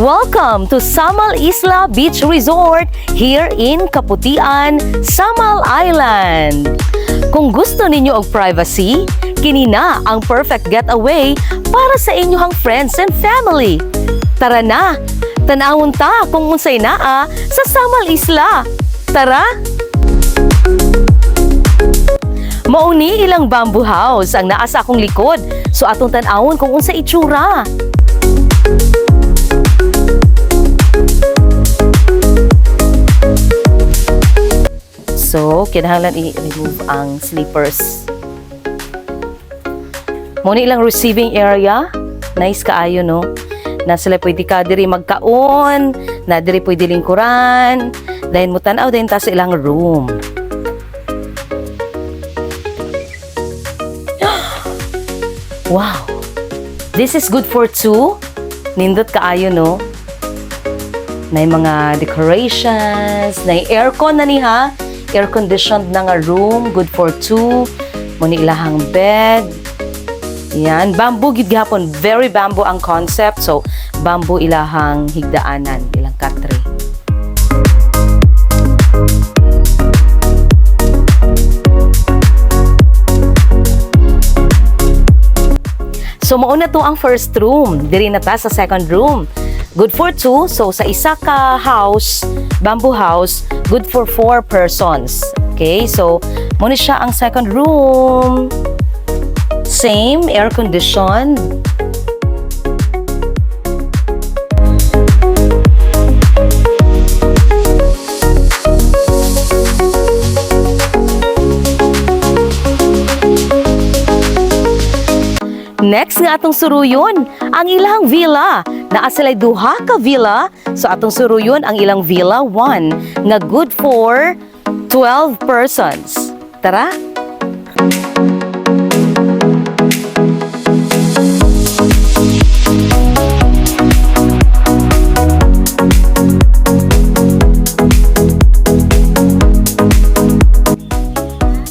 Welcome to Samal Isla Beach Resort here in Kaputian, Samal Island. Kung gusto ninyo og privacy, kini na ang perfect getaway para sa inyong friends and family. Tara na, tan-awon ta kung unsay naa sa Samal Isla. Tara! Mao ni ilang bamboo house ang naa sa akong likod. So atong tan-awon kung unsa itsura. So, kinahanglan i-remove ang slippers. Mao ni ilang receiving area. Nice kaayo, no? Na sila pwede ka diri magkaon, na diri pwede lingkuran. Dayon mo tan-aw dayon ta sa ilang room. Wow! This is good for two. Nindot kaayo, no? Na mga decorations, na aircon na ni ha. Air conditioned na nga room, good for two. Mao ni ilahang bed. Yan, bamboo gid gihapon, very bamboo ang concept. So, bamboo ilahang higdaanan, ilang katre. So mao na to ang first room. Diri na ta sa second room. Good for two. So sa isa ka house, bamboo house, good for four persons. Okay, so mao ni siya ang second room. Same, air conditioned. Next nga atong suruyon, ang ilang villa. Naa sila'y duha ka villa. So atong suruyon ang ilang Villa 1 nga good for 12 persons. Tara!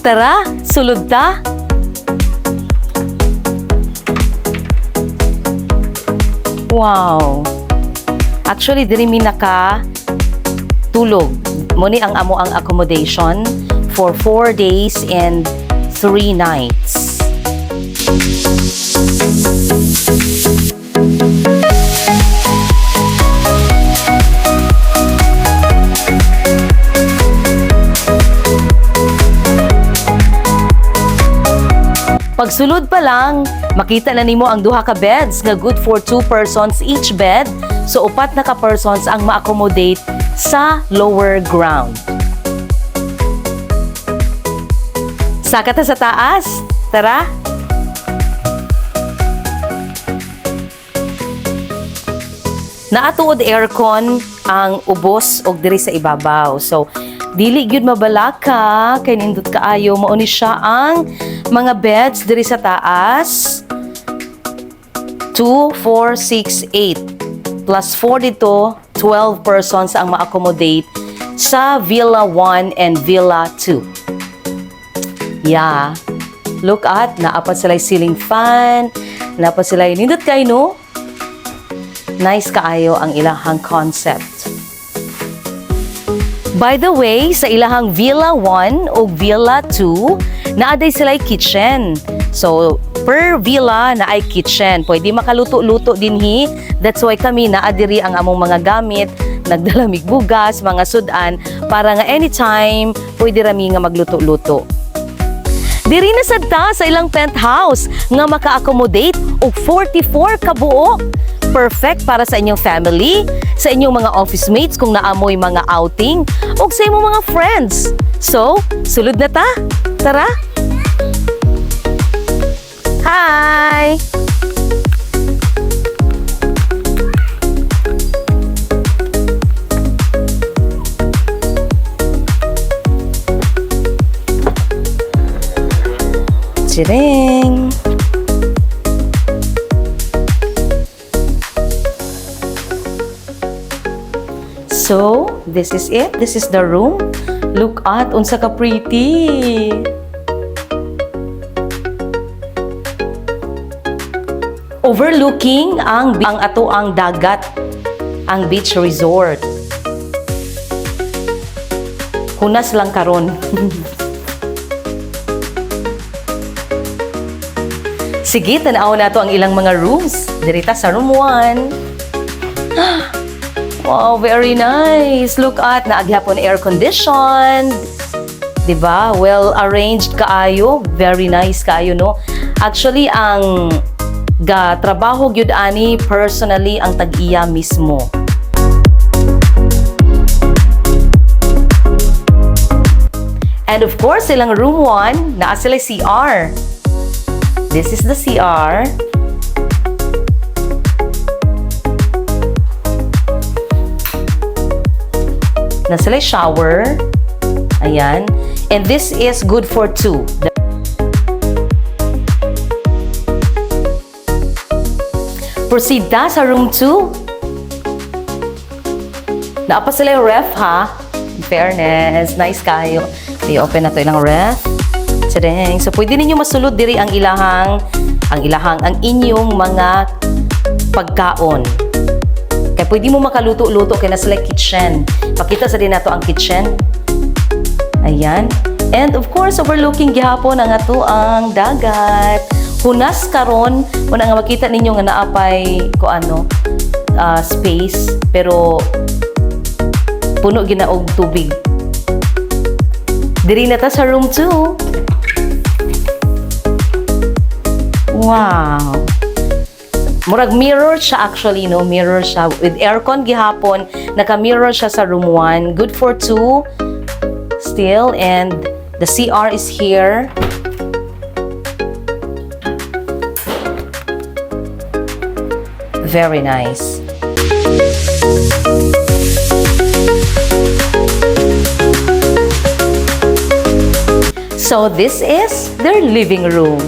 Tara, sulod ta! Wow. Actually, diri mi naka tulog. Mao ni ang amo ang accommodation for 4 days and 3 nights. Pagsulod pa lang, makita na nimo ang duha ka beds nga good for two persons each bed. So upat na ka persons ang ma-accommodate sa lower ground. Saka ta sa taas. Tara. Naa tuod aircon ang ubos og diri sa ibabaw. So dili gyud mabalaka kay nindot kaayo. Mao ni siya ang mga beds diri sa taas. 2, 4, 6, 8 plus 4 dito, 12 persons ang ma-accommodate sa Villa 1 and Villa 2. Yeah. Look at, naa pa sila ceiling fan, naa pa sila nindot kay, no? Nice kaayo ang ilahang concept. By the way, sa ilahang Villa 1 o Villa 2, naa diay sila kitchen. So, per villa naay kitchen. Pwede makaluto-luto dinhi. That's why kami naa diri ang among mga gamit, nagdala mig bugas, mga sudan, para nga anytime pwede rami nga magluto-luto. Diri na sad ta sa ilang penthouse nga maka-accommodate og 44 ka buok. Perfect para sa inyong family, sa inyong mga office mates kung naa moy mga outing, ug sa imong mga friends. So, sulod na ta. Tara! Hi! Chiring! So, this is it. This is the room. Look at unsa ka pretty. Overlooking ang atoang dagat. Ang beach resort. Hunas lang karon. Sige, tanaw nato ang ilang mga rooms. Diri ta sa room 1. Wow, very nice. Look at, naa gihapon air conditioned. 'Di ba? Well arranged kaayo, very nice kaayo, no? Actually, ang ga trabaho gyud ani personally ang tag-iya mismo. And of course, ilang room 1, naa sila CR. This is the CR. Naa sila shower. Ayan. And this is good for two. Proceed ta sa room 2. Naa pa sila yung ref, ha. In fairness, nice kayo. I-open nato ilang ref. Tadeng. So pwede ninyo masulod diri ang ilahang ang inyong mga pagkaon. Kaya pwede mo makaluto-luto kay naa sila kitchen. Pakita sa din nato ang kitchen. Ayan. And of course, overlooking gihapon ang ato ang dagat. Hunas karon, una nga makita ninyo nga naapay ko ano space, pero puno gina og tubig. Diri na ta sa room 2. Wow. Murag mirror siya actually, no? Mirror siya. With aircon gihapon, naka-mirror siya sa room 1. Good for two still. And the CR is here. Very nice. So this is their living room.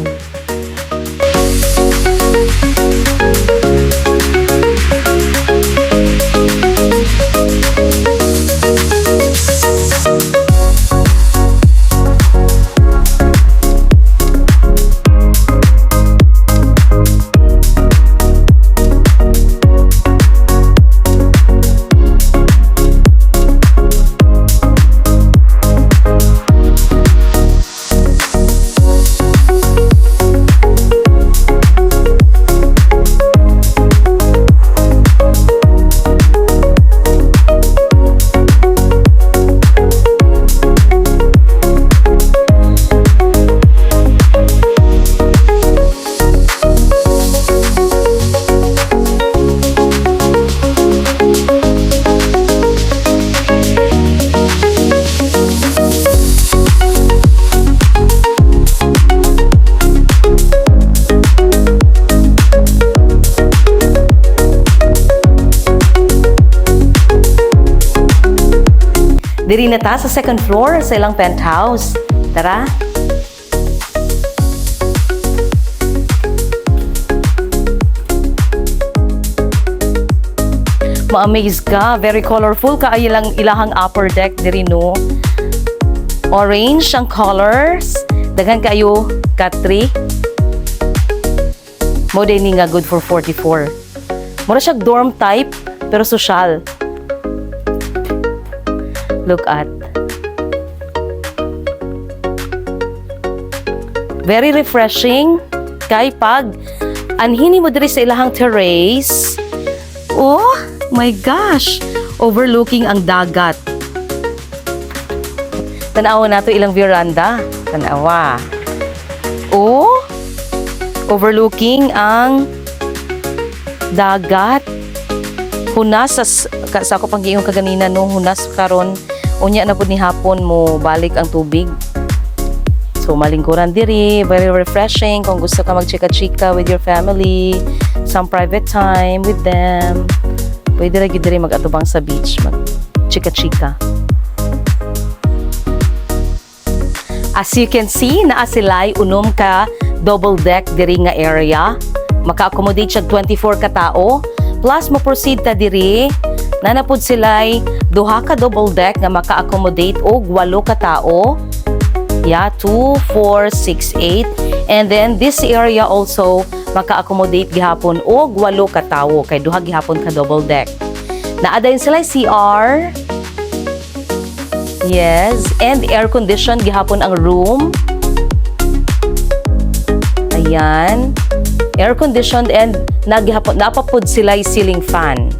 Diri na ta sa second floor sa ilang penthouse. Tara. Ma-amaze ka. Very colorful ka ay ilang ilahang upper deck diri, no. Orange ang colors. Daghan kayo ka tree. Mao ni nga good for 44. Mura siya dorm type pero social. Look at. Very refreshing kay pag anhini mo diri sa ilahang terrace. Oh my gosh! Overlooking ang dagat. Tanawa nato ilang veranda. Tanawa. Oh, overlooking ang dagat. Hunas sa ako pang giingon kaganina, no, hunas karon. Unya na pud ni hapon mo balik ang tubig. So malingkuran diri, very refreshing kung gusto ka magchika-chika with your family, some private time with them. Pwede ra gyud diri mag-atubang sa beach, mag chika-chika. As you can see, naa sila'y unom ka double deck diri nga area. Maka-accommodate siya 24 ka tao. Plus mo proceed ta diri, naa na pud sila'y duha ka double deck nga maka-accommodate og walo ka tao. Yeah, 2, 4, 6, 8. And then this area also maka-accommodate gihapon og walo ka tawo kay duha gihapon ka double deck. Naa dayon sila CR. Yes, and air conditioned gihapon ang room. Ayan. Air conditioned and naghapon naa pa pod sila ceiling fan.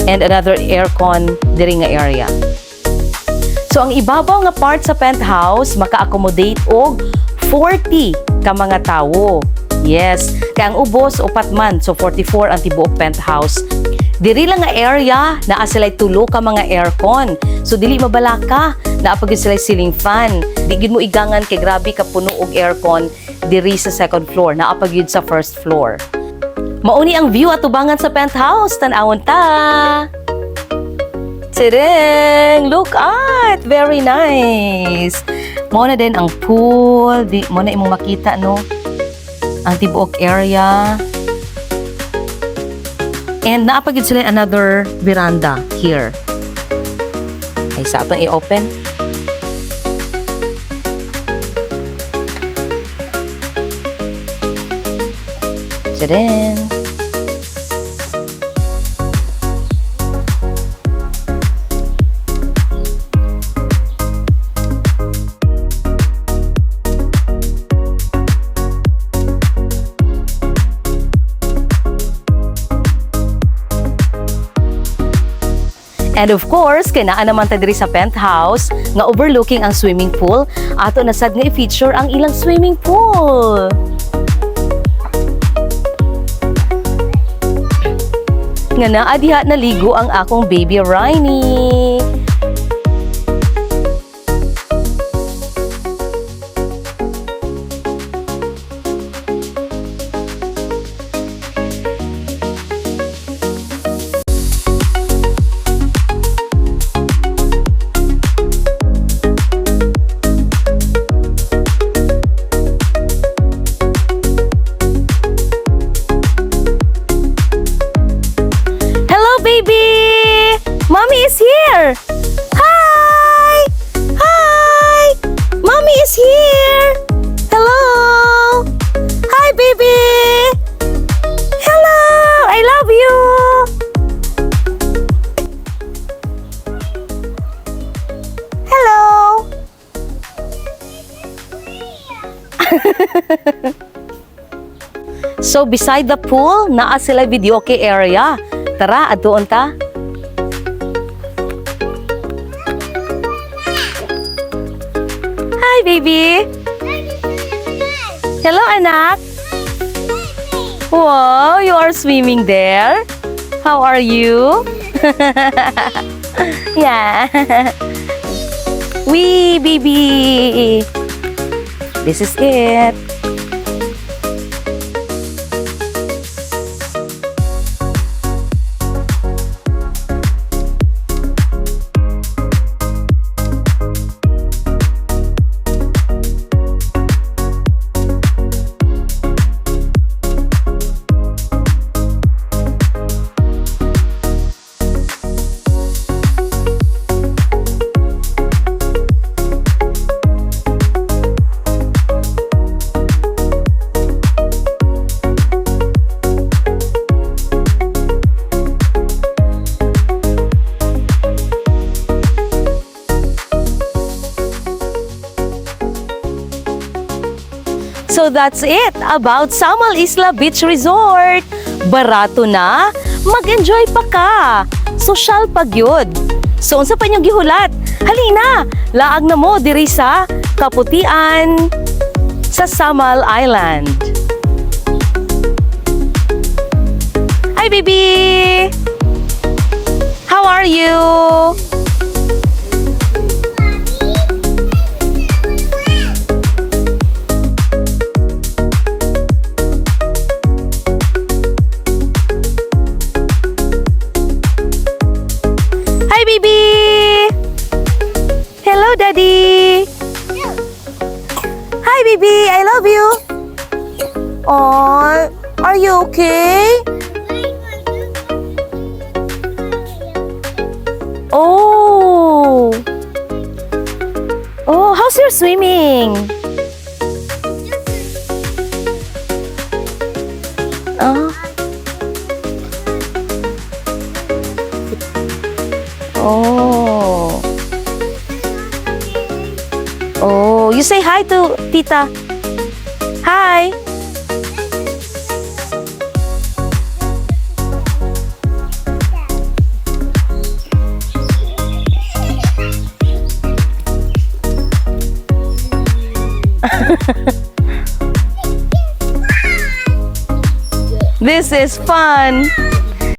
And another aircon diri nga area. So ang ibabaw nga part sa penthouse maka-accommodate og 40 ka mga tawo. Yes, kay ang ubos upat man, so 44 ang tibuok penthouse. Diri lang nga area naa sila tulo ka mga aircon. So dili mabalaka, naa pa gyud sila ceiling fan. Di gyud mo igangan kay grabe ka puno og aircon diri sa second floor, naa pa gyud sa first floor. Mauni ang view atubangan sa penthouse, tan-awon ta. Tadang! Look at! Very nice! Mao na din ang pool. Di, mao na imong makita, no? Ang tibuok area. And naa pa gyud sila another veranda here. Ay, sa atong i-open. Tadang! And of course, kay naa naman ta diri sa penthouse nga overlooking ang swimming pool, ato na sad nga i-feature ang ilang swimming pool. Nga naa diha naligo ang akong baby Riney. Hello, baby! Mommy is here! Hi! Hi! Mommy is here! Hello! Hi, baby! Hello! I love you! Hello! So, beside the pool, naa sila videoke area. Tara, adtuon ta. Hi, baby! Hello, anak! Wow, you are swimming there? How are you? Yeah. Wee, baby! This is it. So that's it about Samal Isla Beach Resort. Barato na, mag-enjoy pa ka. Social pa gyud. So unsa pa inyong gihulat? Halina, laag na mo diri sa Kaputian sa Samal Island. Hi, baby! How are you? Hi, baby! Hello, Daddy! Hi, baby! I love you! Oh, are you okay? Oh! Oh, how's your swimming? Oh. Oh. Oh, you say hi to Tita. Hi. This is fun.